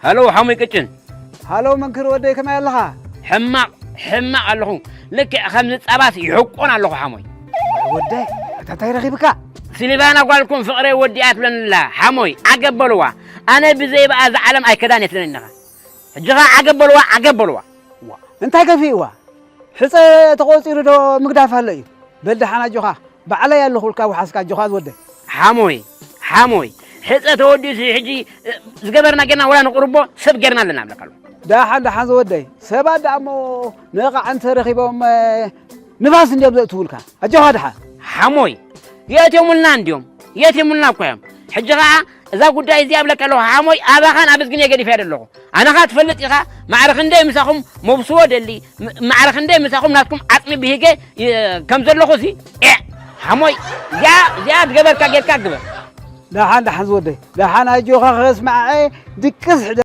ሃሎ ሓሞይ ቅጭን። ሃሎ መንክር ወደይ፣ ከመይ ኣለኻ? ሕማቕ፣ ሕማቕ ኣለኹ። ልክዕ ከምዚ ጸባስ ይሕቆን ኣለኹ ሓሞይ። ወደይ፣ ኣታ እንታይ ረኺብካ? ሲልቫና ጓልኩም ፍቕረይ ወዲኣ ትብለኒ ኣላ ሓሞይ፣ ዓገብ በልዋ። ኣነ ብዘይ ብኣ እዛ ዓለም ኣይከዳን እየ ትብለኒ ኣለኻ። ሕጂ ኸኣ ዓገብ በልዋ፣ ዓገብ በልዋ። ዋ፣ እንታይ ከፊእዋ? ሕጸ ተቖጺሩ ዶ ምግዳፍ ኣሎ እዩ? በል ደሓን ኣጆኻ፣ ባዕለይ ኣለኹልካ፣ ውሓስካ ኣጆኻ ዝወደይ። ሓሞይ፣ ሓሞይ፣ ሕጸ ተወዲኡሲ ሕጂ፣ እ፣ ዝገበርና ጌርና ወላ ንቕርቦ ሰብ ጌርና ኣለና እብለካ ኣለኹ። ደሓን፣ ደሓን ዝወደይ፣ ሰባት ደኣ እሞ መቓዕን ተረኺቦም፣ እ፣ ንፋስ እንድዮም ዘእትውልካ። ኣጆኻ ደሓን። ሓሞይ፣ የእትዮምልና እንድዮም፣ የእትዮምልና እኮ እዮም። ሕጂ ኸኣ እዛ ጉዳይ እዚኣ እብለካ ኣለኹ ሓሞይ፣ ኣባኻን ኣብ እዝግን እየ ገዲፈያ ዘለኹ። ኣነ ኸኣ ትፈልጥ ኢኻ፣ ማዕረ ክንደይ ምሳኹም መብስዎ ደሊ፣ ም-፣ ማዕረ ክንደይ ምሳኹም ናትኩም ዓጽሚ ብሂገ ይ-፣ ከም ዘለኹ ሲ፣ ኤዕ፣ ሓሞይ፣ እዚኣ፣ እዚኣ ዝገበርካ ጌርካ ግበር። ደሓን፣ ደሓን ዝወደይ፣ ደሓን ኣጆኻ ከስምዓዐ ድቅስ ሕደ